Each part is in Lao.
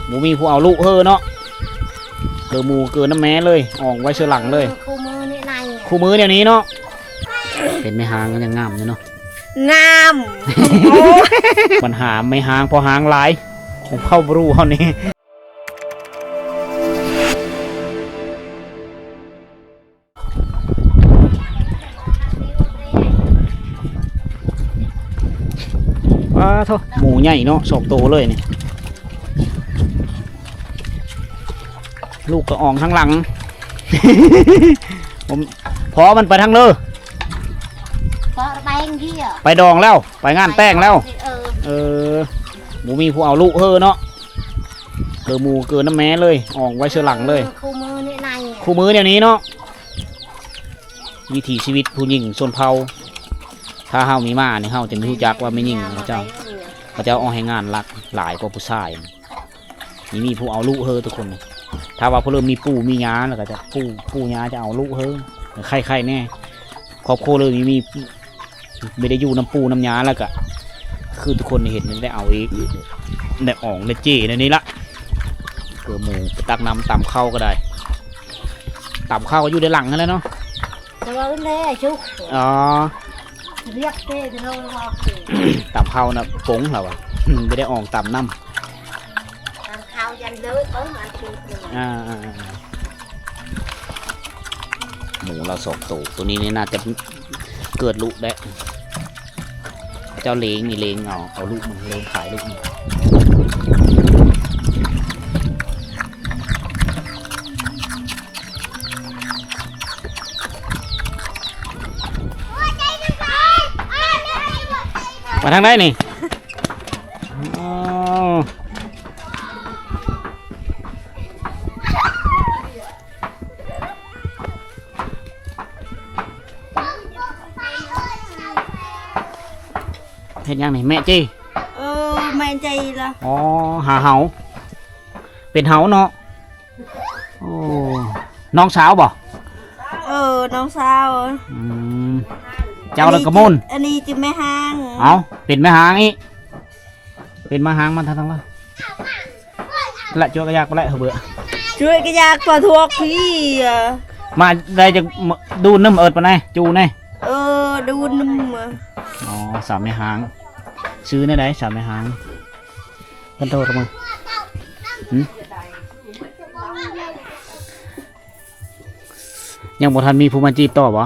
ບໍ່ມີຜູ້ເອົາລູກເຮີເນາະ ເຮີໝູເກີນນຳແມ່ເລີຍ ອອກໄວ້ເຊື່ອຫຼັງເລີຍ ເອີ ຄູ່ມື້ນີ້ນາຍ ຄູ່ມື້ແນວນີ້ເນາະ ເປັນແມ່ຮ້າງກໍຍັງງາມຢູ່ເນາະ ງາມ ໂອ້ຍ ບັນຫາແມ່ຮ້າງພໍ່ຮ້າງຫຼາຍ ຂອງເຜົ່າບຣູເຮົານີ້. ປາໂທ້ ໝູໃຫຍ່ເນາະ ສອງໂຕເລີຍນີ້ ລູກກໍອອກທາງຫຼັງ ຜົມ ພໍ່ມັນໄປທາງເລີ ໄປດອງແລ້ວ ໄປງານແຕ່ງແລ້ວ ເອີ ເອີ ບໍ່ມີຜູ້ເອົາລູກເຮີເນາະ ເຮີໝູເກີນນຳແມ່ເລີຍ ອອກໄວ້ເຊື່ອຫຼັງເລີຍ ເອີ ຄູ່ມື້ນີ້ນາຍ ຄູ່ມື້ແນວນີ້ເນາະ. ວິຖີຊີວິດຜູ້ຍິງຊົນເຜົ່າ ຖ້າເຮົາມີໝານີ້ ເຮົາຈະຮູ້ຈັກວ່າແມ່ຍິງເຂົາເຈົ້າ ເຂົາເຈົ້າອອກແຮງງານຫຼັກຫຼາຍກວ່າຜູ້ຊາຍ ມີ ມີຜູ້ເອົາລູກເຮີທຸກຄົນ. ຖ້າວ່າຜູ້ເລີ່ມມີປູ່ມີຍ່າແລ້ວກໍຈະ ປູ່ ປູ່ຍ່າຈະເອົາລູກເຮີ ໄຄໆແດ່ ຄອບຄົວເລີຍມີ ມີ ບໍ່ໄດ້ຢູ່ນຳປູ່ນຳຍ່າ ແລ້ວກະຄືທຸກຄົນເຫັນນີ້ ໄດ້ເອົາອີກ ໄດ້ອອງໄດ້ເຈ້ແນວນີ້ລະ ເກີໝູໄປຕັກນ້ຳຕຳເຂົ້າກໍໄດ້ ຕຳເຂົ້າກໍຢູ່ໃນຫຼັງຫັ້ນແຫຼະເນາະ ແຕ່ວ່າແລ້ວຊຸກ ອໍ ລຽກເຈ້ເຮົາວ່າຕຳເຂົ້ານະ ປົງລະວ່າ ບໍ່ໄດ້ອອງຕຳນ້ຳ. ຕຳເຂົ້າຢັນເລີກເບິ່ງອັນຄື ອ່າໆໆ ໝູລາວສອງໂຕ ໂຕນີ້ນີ້ໜ້າຈະເກີດລູກແລ້ວ ເຈົ້າເລງນີ້ ເລງເອົາ ເອົາລູກມັນ ເລງຂາຍລູກມັນ. ໄປທາງໃດນີ້? ອໍ ເຮັດຫຍັງນີ້ ແມ່ເຈ້? ເອີ ແມ່ເຈ້ລະ. ອໍ ຫາເຫົາ ເປັນເຫົາເນາະ. ໂອ້ ນ້ອງສາວບໍ່? ເອີ ນ້ອງສາວ. ອືມ ເຈົ້າລະກະມົນ ອັນນີ້ຈື່ແມ່ຮ້າງ. ເອົ້າ ເປັນແມ່ຮ້າງອີກ ເປັນມາຮ້າງມາທາງຫຼັງລະ ລະ ຈວຍກະຢາກປະແຫຼະເຮີເບືອ ຈວຍກະຢາກປະທວກພີ້ ມາໄດ້ຈັກດູນໜຶ່ງ ເອີດປານໃດ ຈູແນ່. ເອີ ດູນໜຶ່ງ. ອໍ ສາວແມ່ຮ້າງ ຊື່ແນວໃດ ສາວແມ່ຮ້າງ? ຄັນໂທກັບມາ ຫື? ຍັງບໍ່ທັນມີຜູ້ມາຈີບຕໍ່ບໍ່?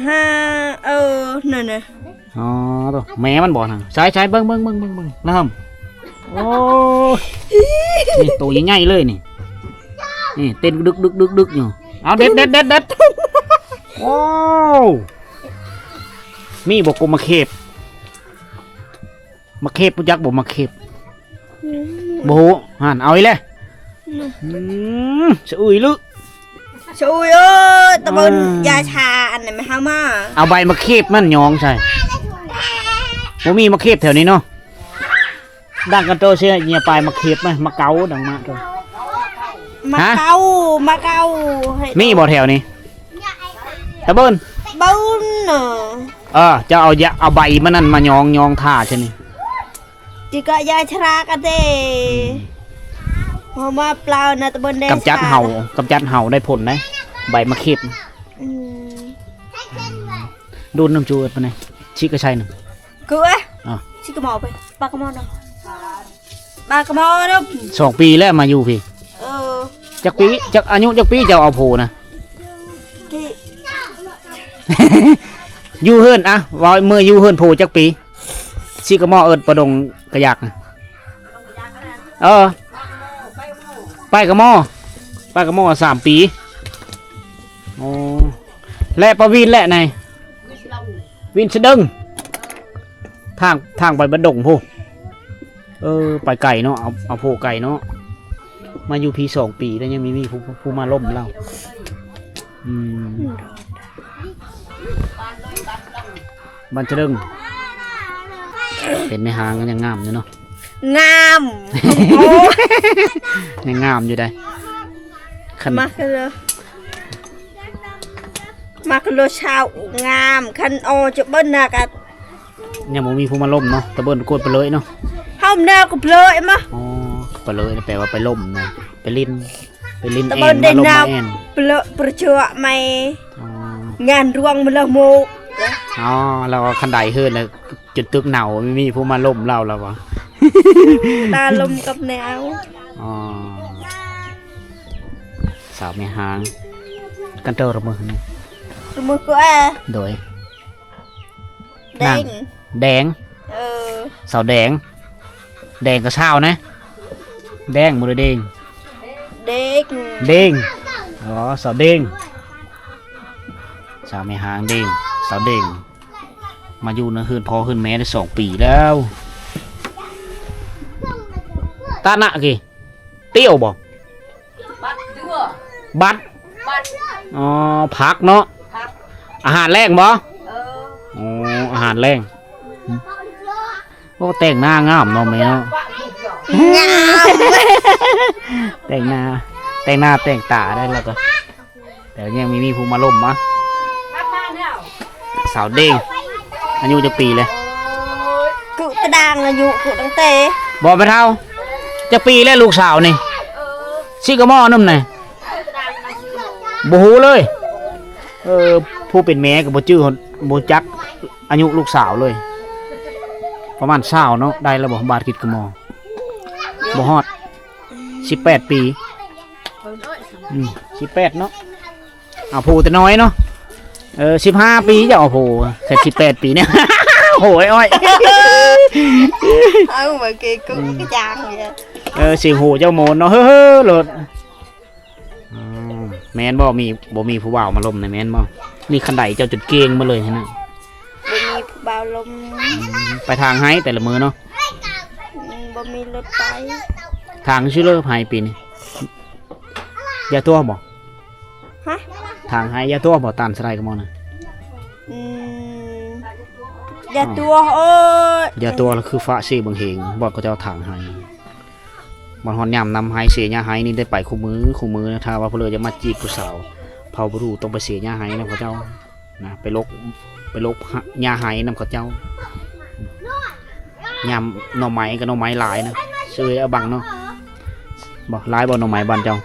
ຫາ ເອີ ນັ້ນນະ. ອໍ ໂຕ ແມ່ມັນບໍ່ນະ? ໃສໆ ເບິ່ງໆ ລະຫຳ. ໂອ້ຍ ນີ້ໂຕໃຫຍ່ໆເລີຍນີ້ ນີ້ເຕັ້ນດຶກໆໆຢູ່. ເອົາ ເດັດໆໆ. ໂອ້ ມີບໍ່ກົບມາເຂບ? ມາເຂບ ຮູ້ຈັກບໍ່ມາເຂບ? ອືມ ບໍ່ຮູ້. ຫັ້ນ ເອົາອີກແລ້ວ. ອືມ ສະອຸຍລຶ ສະອຸຍເອີຍ ຕະເບິ່ນ ອ່າ ຢາຊາອັນນັ້ນແມ່ເຮົາມາ ເອົາໃບມາເຂບມັນຫຍອງໃສ່. ບໍ່ມີມາເຂບແຖວນີ້ເນາະ. ດັງກັນໂຕເສຍ ເຍຍປາຍມາເຂບມາ ມາເກົາດັງມາໂຕ. ມາເກົາ ຮະ? ມາເກົາ ມີບໍ່ແຖວນີ້? ຕະເບິ່ນ ເບິ່ນ. ເອີ ເຈົ້າເອົາຢາ ເອົາໃບມັນນັ້ນມາຫຍອງ ຫຍອງຖ້າຊະນີ້. ຈິກະຢາຊະລາກະເດ ອືມ ເຮົາມາປາວນະຕະເບິ່ນແດງ ກຳຈັດເຫົາ ກຳຈັດເຫົາໄດ້ຜົນໄດ໋ ໃບມາເຂບ. ອືມ ດູນນ້ຳຈູປານໃດ ຊິກະໄຊໜຶ່ງ ຄືເອີຍ. ອໍ ຊິກະໝໍໄປ ປາກະໝໍນຳ ປາກະໝໍນຳ. ສອງປີແລ້ວມາຢູ່ພີ້. ເອີ ຈັກປີ ຈັກ ອາຍຸຈັກປີເຈົ້າເອົາໂພນະ? ຢູ່ເຮືອນ ອະ ເວົ້າເມື່ອຢູ່ເຮືອນໂພຈັກປີ? ຊິກະໝໍເອີ້ນປາດົງກະຢາກນະ. ເອີ ປາຍກະໝໍ ປາຍກະໝໍສາມປີ. ໂອ້ ແລະປາວິນແລະໃນ ວິນສະເດິງ ທາງ ທາງໄປບາດດົງພຸ້ນ. ເອີ ໄປໄກເນາະ ເອົາ ເອົາໂພໄກເນາະ. ມາຢູ່ພີ້ສອງປີແລ້ວ ຍັງມີ ມີຜູ້ ຜູ້ມາລົມລາວ. ອືມ ບ້ານຈະເລິງ ເປັນແມ່ຮ້າງກໍຍັງງາມຢູ່ເນາະ. ງາມ ໂອ້ຍ ຍັງງາມຢູ່ໃດ໋. ຄັນ ມັກເລີຍ ມັກໂລຊາວງາມ ຄັນອໍຈະເບິ່ນນະກະ ຍັງບໍ່ມີຜູ້ມາລົມເນາະ ຕະເບິ່ນກວດໄປເລີຍເນາະ. ເຮົາແນວກໍເລີຍມາ. ອໍ ໄປ ກໍເລີຍ ແປວ່າໄປລົມນະ ໄປຫຼິ້ນ ໄປຫຼິ້ນແອນ ມາລົມມາແອນ ປະເຈາະໃໝ່ ອໍ ງານລວງມະລະໂມກ ອໍ ລາວວ່າຄັນໄດເຮີນລະ ຈົນຕຶກເນົ່າ ມີຜູ້ມາລົມລາວ ລາວວ່າ ຕາລົມກັບແນວ ອໍ ສາວແມ່ຫາງ ກັນເຕີລະມື້ນີ້ ລະມື້ກໍແອ ໂດຍ ແດງ ແດງ ເອີ ສາວແດງ ແດງກໍສາວນະ ແດງບໍ່ໄດ້ເດງ ເດງ ເດງ ອໍ ສາວເດງ ສາວແມ່ຫາງເດງ ສາວເດງ ມາຢູ່ນຳເຮືອນພໍ່ເຮືອນແມ່ໄດ້ສອງປີແລ້ວ ຕານະກີ້ ຕຽວບໍ່? ບັດ ບັດ ບັດ ອໍ ຜັກເນາະ ຜັກ ອາຫານແລງບໍ່? ເອີ ອໍ ອາຫານແລງ ໂອ້ ແຕ່ງໜ້າງາມເນາະແມ່ເນາະ ງາມ ແຕ່ງໜ້າ ແຕ່ງໜ້າແຕ່ງຕາໄດ້ແລ້ວກໍ ແຕ່ຍັງມີ ມີຜູ້ມາລົມມາ ສາວເດງ ອາຍຸຈັກປີແລ້ວ? ກຸຕະດາງອາຍຸ ກຸຕັ້ງແຕ່ ບໍ່ ແມ່ເຖົ້າ ຈັກປີແລ້ວລູກສາວນີ້? ຊິກະໝໍ່ໜຶ່ມນະ ບໍ່ຮູ້ເລີຍ ເອີ ຜູ້ເປັນແມ່ກໍບໍ່ຈື່ ບໍ່ຮູ້ຈັກອາຍຸລູກສາວເລີຍ ປະມານຊາວເນາະ ໄດ້ແລ້ວບໍ່? ບາດກິດກະໝໍ່ ບໍ່ຮອດ ສິບແປດປີ ອືມ ສິບແປດເນາະ ເອົາຜູ້ແຕ່ນ້ອຍເນາະ ເອີ ສິບຫ້າປີ ເຈົ້າເອົາຜູ້ ແຄ່ສິບແປດປີນີ້ ໂອ້ຍ ອ້ອຍ ເອົາມາເກກຸ ອືມ ກະຈາງເລີຍ ເອີ ຊິຮູ້ເຈົ້າໂມນເນາະ ເຮີ້ໆ ໂລດ ອືມ ແມ່ນບໍ່? ມີ ບໍ່ມີຜູ້ບ່າວມາລົມນະ ແມ່ນບໍ່? ນີ້ຄັນໄດເຈົ້າຈົນເກງໝົດເລີຍຫັ້ນນະ ບໍ່ມີຜູ້ບ່າວລົມ ອືມ ໄປທາງໄຮ່ແຕ່ລະມື້ເນາະ ອືມ ບໍ່ມີລົດໄປ ທາງຊິເລີບໄຮ່ປີນີ້ ຢ່າຕົວະບໍ່? ຮະ? ທາງໄຮ່ຢ່າຕົວະບໍ່? ຕານສະໄລກະໝໍ່ນະ ອືມ ຢ່າຕົວະ ໂອ້ຍ ຢ່າຕົວະລະຄືຟ້າເສເບິ່ງເຫງ ບ່ອນເຂົາເຈົ້າທາງໄຮ່ ມາຮອດຍາມນຳໄຮ່ເສຫຍ້າໄຮ່ນີ້ໄດ້ໄປຄູ່ມື້ ຄູ່ມື້ນະ ຖ້າວ່າຜູ້ເລີຢາກມາຈີບຜູ້ສາວ ເຜົ່າບຣູຕ້ອງໄປເສຫຍ້າໄຮ່ນຳເຂົາເຈົ້ານະ ໄປລົກ ໄປລົກຫຍ້າໄຮ່ນຳເຂົາເຈົ້າ ຍາມໜໍ່ໄມ້ກໍໜໍ່ໄມ້ຫຼາຍນະ ເຊີຍອາບັງເນາະ ບໍ່ ຫຼາຍບໍ່ໜໍ່ໄມ້ບ້ານເຈົ້າ?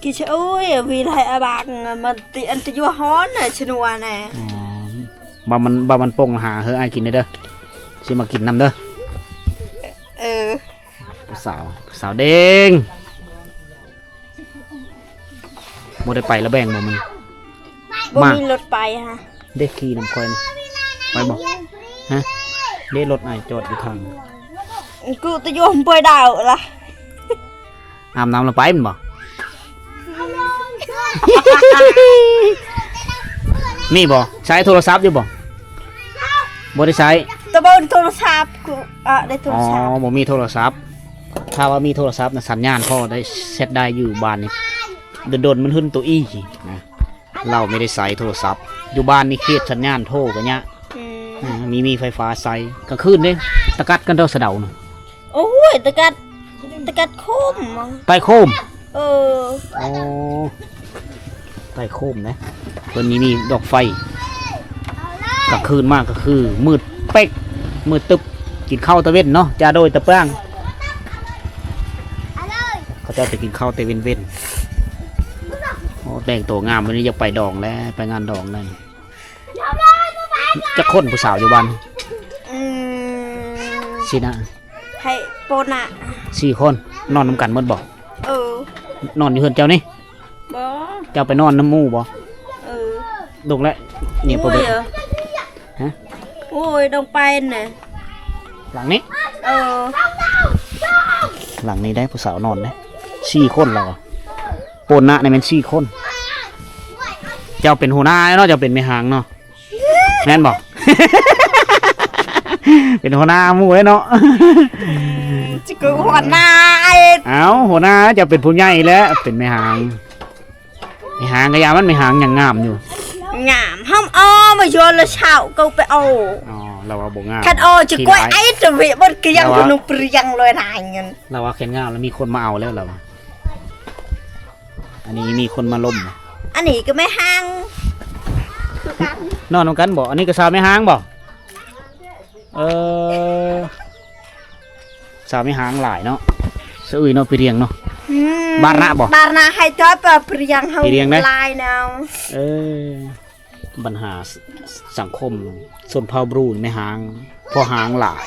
ກິເຊໂອ້ຍ ວີໄລອາບັງ ມັນຕິອັນຕະຍົວຮ້ອນນະ ຊະນົວນະ ອໍ ບາມັນ ບາມັນປົ່ງຫາເຮີອ້າຍກິນເດີ ຊິມາກິນນຳເດີ ເອີ ຜູ້ສາວ ຜູ້ສາວເດ້ງ ບໍ່ໄດ້ໄປລະແບ່ງບໍ່ມື້? ບໍ່ມີລົດໄປຫະ ເດ້ຂີ່ນຳຂ້ອຍນີ້ ໄປບໍ່? ຮະ ເດ້ລົດອ້າຍຈອດຢູ່ທາງ ກູຕະຍົມປ່ອຍດາວລະ ອາບນ້ຳລະໄປແມ່ນບໍ່? ມີບໍ່? ໃຊ້ໂທລະສັບຢູ່ບໍ່? ບໍ່ໄດ້ໃຊ້ ຕະເບິ່ງໂທລະສັບ ກູ ອະ ໄດ້ໂທລະສັບ ອໍ ບໍ່ມີໂທລະສັບ ຖ້າວ່າມີໂທລະສັບນະ ສັນຍານພໍໄດ້ແຊັດໄດ້ຢູ່ບ້ານນີ້ ດົນໆ ມັນຫຶ້ນໂຕອີນະ ລາວມີໄດ້ໃຊ້ໂທລະສັບ ຢູ່ບ້ານນີ້ເຂດສັນຍານໂທກະຍາກ ອືມ ອາ ມີ ມີໄຟຟ້າໃຊ້ ກາງຄືນເດ້ ຕະກັດກັນເດີສະເດົານະ ໂອ້ຍ ຕະກັດ ຕະກັດໂຄມ ໄຕ່ໂຄມ ເອີ ອໍ ໄຕ່ໂຄມນະ ເພິ່ນມີ ມີດອກໄຟ ກາງຄືນມາກະຄືມືດເປັກ ມືດຕຶບ ກິນເຂົ້າແຕ່ເວັນເນາະ ຈາໂດຍຕະປາງ ເຂົາເຈົ້າໄປກິນເຂົ້າແຕ່ເວັນໆ ໂອ້ ແຕ່ງໂຕງາມ ມື້ນີ້ຢາກໄປດອງແລ້ວ ໄປງານດອງແລ້ວ ຈັກຄົນຜູ້ສາວຢູ່ບ້ານ? ອືມ ສີ່ນະ ໃຜໂປນະ ສີ່ຄົນ ນອນນຳກັນໝົດບໍ່? ເອີ ນອນຢູ່ເຮືອນເຈົ້ານີ້? ບໍ່ ເຈົ້າໄປນອນນຳໝູ່ບໍ່? ເອີ ດົງແລ້ວ ນີ້ ໂອ້ຍ ຮະ ໂອ້ຍ ດົງໄປນະ ຫຼັງນີ້? ເອີ ຫຼັງນີ້ໄດ້ຜູ້ສາວນອນເດ້ ສີ່ຄົນລາວ ໂປນນະນີ້ແມ່ນສີ່ຄົນ ເຈົ້າເປັນຫົວໜ້າເນາະ ເຈົ້າເປັນແມ່ຫາງເນາະ ແມ່ນບໍ່? ເປັນຫົວໜ້າໝູ່ເດ້ເນາະ ຈະຄືຫົວໜ້າ ອ້າວ ຫົວໜ້າ ເຈົ້າເປັນຜູ້ໃຫຍ່ແລ້ວ ເປັນແມ່ຫາງ ແມ່ຫາງກະຢ່າມັນ ແມ່ຫາງຍັງງາມຢູ່ ງາມ ຫຳເອົາມາໂຍນລະເຊົ້າ ເຂົາໄປເອົາ ອໍ ລາວວ່າບໍ່ງາມ ຄັນເອົາຈະກ້ວຍໄອ້ຕະເວະ ມັນກະຍັງຢູ່ນຳປຽງເລີຍນາຍເງິນ ລາວວ່າແຄ່ງາມລະມີຄົນມາເອົາແລ້ວ ລາວວ່າ ອັນນີ້ມີຄົນມາລົມ ອັນນີ້ກະແມ່ຫາງຄືກັນ ນອນນຳກັນບໍ່? ອັນນີ້ກະສາວແມ່ຫາງບໍ່? ເອີ ສາວແມ່ຫາງຫຼາຍເນາະ ສະເອີຍເນາະ ໄປລຽງເນາະ. ອືມ ບາດນະບໍ່? ບາດນະໃຫ້ຕົວປະປຽງເຮົາ ໄປລຽງໄດ໋ ຫຼາຍແນວ. ເອີ ບັນຫາ ສ- ສັງຄົມຊົນເຜົ່າບຣູແມ່ຮ້າງ ພໍ່ຮ້າງຫຼາຍ.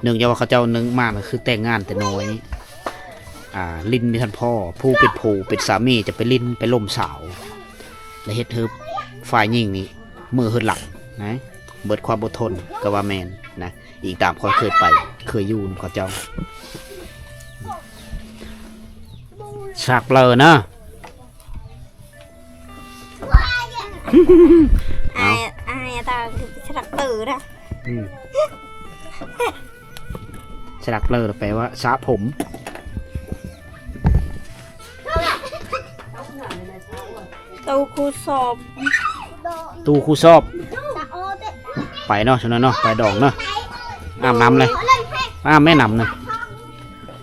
ເນື່ອງຈາກວ່າເຂົາເຈົ້າ ໜຶ່ງມາກໍຄືແຕ່ງງານແຕ່ນ້ອຍ ອ່າ ຫຼິ້ນບໍ່ທັນພໍ. ຜູ້ເປັນຜົວເປັນສາມີຈະໄປຫຼິ້ນໄປລົມສາວ ແລະ ເຮັດໃຫ້ຝ່າຍຍິງນີ້ເມີເຫີດຫຼັງນະ ເບິດຄວາມອົດທົນກໍວ່າແມ່ນນະ. ອີງຕາມຂ້ອຍເຄີຍໄປ ເຄີຍຢູ່ນຳເຂົາເຈົ້າ. ສາກເປີນະ ອາຍ ອາຍຕາສາກເປີນະ. ອືມ ສາກເປີນແປວ່າສະຜົມ. ຕູ້ຄູສອບ ຕູ້ຄູສອບ ໄປເນາະ ຊັ້ນເນາະ ໄປດອງເນາະ. ອາບນ້ຳເລີຍ ອາບແມ່ນ້ຳນະ.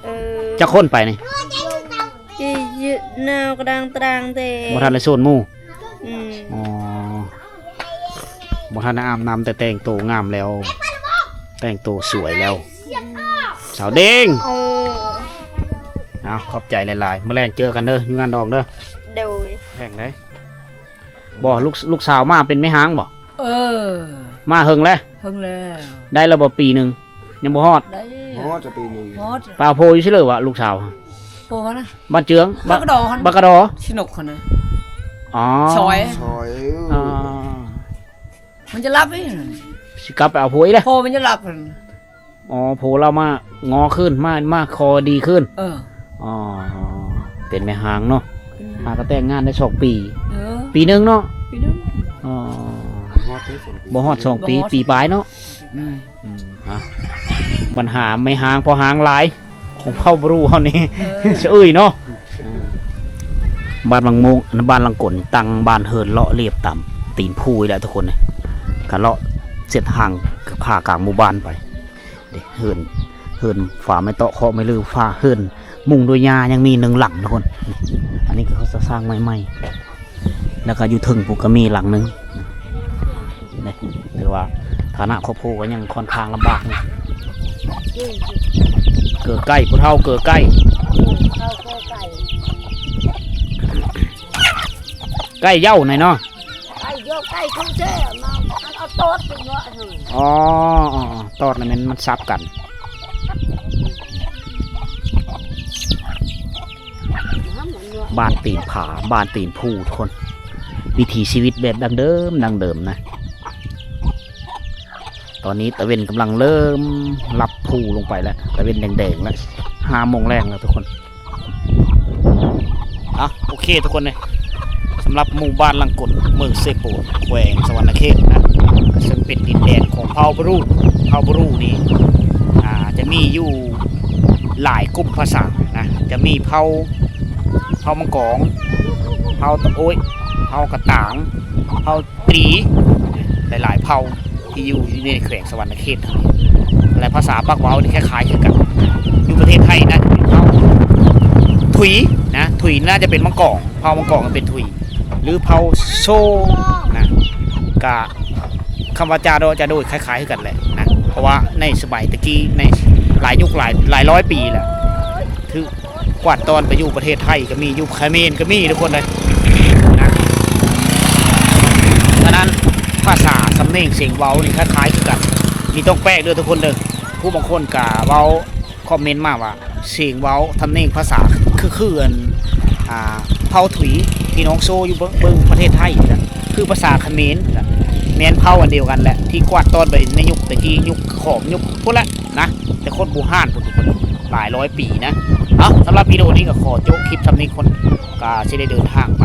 ເອີ ຈັກຄົນໄປນີ້? ອີ ນາວກະດາງຕະດາງແຕ່ ບໍ່ທັນໄດ້ໂຊນໝູ່. ອືມ ອໍ ບໍ່ທັນໄດ້ອາບນ້ຳ ແຕ່ແຕ່ງໂຕງາມແລ້ວ ແຕ່ງໂຕສວຍແລ້ວ. ສາວເດ້ງ ໂອ້ ເອົາ ຂອບໃຈຫຼາຍໆ. ມື້ແລງເຈີກັນເດີ ຢູ່ງານດອງເດີ. ໂດຍ ແພງເດ້. ບໍ່ ລູກ ລູກສາວມາເປັນແມ່ຮ້າງບໍ່? ເອີ ມາເຫິງແລ້ວ ເຫິງແລ້ວ. ໄດ້ແລ້ວບໍ່ປີໜຶ່ງ? ຍັງບໍ່ຮອດ ໄດ້ ຮອດຈະປີນີ້ ຮອດ. ໄປເອົາໂພຢູ່ຊິເລີວະ ລູກສາວ? ໂພຫັ້ນນະ ບ້ານເຈືອງ ບ້ານກະດໍຫັ້ນ ບ້ານກະດໍ ຊິນົກຫັ້ນນະ. ອໍ ຊອຍ ຊອຍ ອໍ ມັນຈະຫຼັບອີກ ຊິກັບໄປເອົາໂພອີກແລ້ວ ໂພມັນຈະຫຼັບຫັ້ນ. ອໍ ໂພລາວມາງໍຄືນ ມາ ມາຂໍດີຄືນ. ເອີ ອໍ ເປັນແມ່ຮ້າງເນາະ. ອືມ ຫາກໍແຕ່ງງານໄດ້ສອງປີ. ເອີ ປີໜຶ່ງເນາະ ປີໜຶ່ງ. ອໍ ບໍ່ຮອດສອງປີ ບໍ່ຮອດ ປີປາຍເນາະ. ອືມ ອືມ ຮະ ບັນຫາແມ່ຮ້າງພໍ່ຮ້າງຫຼາຍ ຂອງເຜົ່າບຣູເຮົານີ້ ເອີ ສະເອີຍເນາະ. ອືມ ບ້ານວັງໂມງ ບ້ານລັງກົນ ຕັ້ງບ້ານເຮືອນເລາະລຽບຕາມຕີນພູນີ້ແຫຼະທຸກຄົນ. ກະເລາະເສັ້ນທາງຜ່າກາງໝູ່ບ້ານໄປ. ເດ້ ເຮືອນ ເຮືອນຝາໄມ້ເຕາະເຄາະໄມ້ລື ຝາເຮືອນມຸງດ້ວຍຫຍ້າ ຍັງມີໜຶ່ງຫຼັງທຸກຄົນ. ອັນນີ້ກໍເຂົາຈະສ້າງໃໝ່ໆ ແລ້ວກໍຢູ່ເທິງພຸ້ນກໍມີຫຼັງໜຶ່ງ. ນີ້ ຖືວ່າຖານະຄອບຄົວກໍຍັງຄ່ອນຂ້າງລຳບາກຢູ່. ເກີໄກ່ ຜູ້ເຖົ້າເກີໄກ່ ເອີ ເຖົ້າເກີໄກ່ ໄກ່ເຍົາໃນເນາະ. ໄກ່ເຍົາ ໄກ່ຂອງແທ້ ມັນເອົາຕອດໄປເນາະ. ອໍ ອໍ ອໍ ຕອດນັ້ນແມ່ນມັນສັບກັນ. ບ້ານຕີນຜາ ບ້ານຕີນພູທຸກຄົນ ວິຖີຊີວິດແບບດັ້ງເດີມ ດັ້ງເດີມນະ. ຕອນນີ້ຕາເວັນກຳລັງເລີ່ມລັບພູລົງໄປແລ້ວ ຕາເວັນແດງໆແລ້ວ ຫ້າໂມງແລງແລ້ວທຸກຄົນ. ອ່ະ ໂອເຄທຸກຄົນເອີຍ ສຳລັບໝູ່ບ້ານລັງກົນ ເມືອງເຊໂປນ ແຂວງສະຫວັນນະເຂດນະ ເຊິ່ງເປັນດິນແດນຂອງເຜົ່າບຣູ. ເຜົ່າບຣູນີ້ ອ່າ ຈະມີຢູ່ຫຼາຍກຸ່ມພາສານະ ຈະມີເຜົ່າ ເຜົ່າມັງກອງ ເຜົ່າຕະໂອ້ຍ ເຜົ່າກະຕາງ ເຜົ່າ ຕີ ຫຼາຍໆເຜົ່າທີ່ຢູ່ ຢູ່ໃນແຂວງສະຫວັນນະເຂດເຮົານີ້ ແລະ ພາສາປາກເວົ້ານີ້ຄ້າຍໆຄືກັນ. ຢູ່ປະເທດໄທນະ ຈະເປັນເຜົ່າທຸຍນະ ທຸຍໜ້າຈະເປັນມັງກອງ ເຜົ່າມັງກອງເປັນທຸຍ ຫຼື ເຜົ່າໂຊນະ. ກະຄຳວ່າຈາໂດ ຈາໂດ ຄ້າຍໆຄືກັນແຫຼະນະ ເພາະວ່າໃນສະໄໝຕະກີ້ ໃນຫຼາຍຍຸກ ຫຼາຍ ຫຼາຍຮ້ອຍປີແລ້ວ ຖືກ ກວາດຕ້ອນໄປຢູ່ປະເທດໄທກໍມີ ຢູ່ຂະເໝນກໍມີທຸກຄົນເອີຍນະ. ສະນັ້ນ ພາສາ ສຳນຽງ ສຽງເວົ້ານີ້ຄ້າຍໆຄືກັນ ມີຕ້ອງແປກເດີທຸກຄົນເດີ. ຜູ້ບາງຄົນກໍເວົ້າ ຄອມເມັນມາວ່າ ສຽງເວົ້າ ສຳນຽງ ພາສາ ຄື ຄືອັນ ອ່າ ເຜົ່າທຸຍ ທີ່ນ້ອງໂຊຢູ່ເບິ່ງ ເບິ່ງປະເທດໄທນີ້ແຫຼະ ຄືພາສາຂະເໝນນີ້ແຫຼະ ແມ່ນເຜົ່າອັນດຽວກັນແຫຼະ ທີ່ກວາດຕ້ອນໄປໃນຍຸກແຕ່ກີ້ ຍຸກຂອມ ຍຸກພຸ້ນແຫຼະ ນະ ແຕ່ຄົນບູຮານພຸ້ນທຸກຄົນ ຫຼາຍຮ້ອຍປີນະ. ເອົາ ສຳລັບວິດີໂອນີ້ກໍຂໍໂຈະຄລິບສ່ຳນີ້ກ່ອນ ກໍຊິໄດ້ເດີນທາງໄປ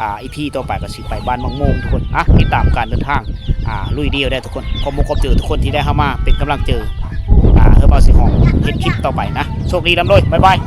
ອ່າ ອີພີຕໍ່ໄປກໍຊິໄປບ້ານໝາກໂມງທຸກຄົນ. ອ່ະ ຕິດຕາມການເດີນທາງ ອ່າ ລຸຍດຽວໄດ້ທຸກຄົນ. ຂອບມຸກຂອບໃຈທຸກຄົນທີ່ໄດ້ເຂົ້າມາເປັນກຳລັງໃຈ ອ່າ ເຮີບເອົາເສຍງຮ້ອງເຮັດຄລິບຕໍ່ໄປນະ. ໂຊກດີ ລ່ຳລວຍ ບາຍບາຍ.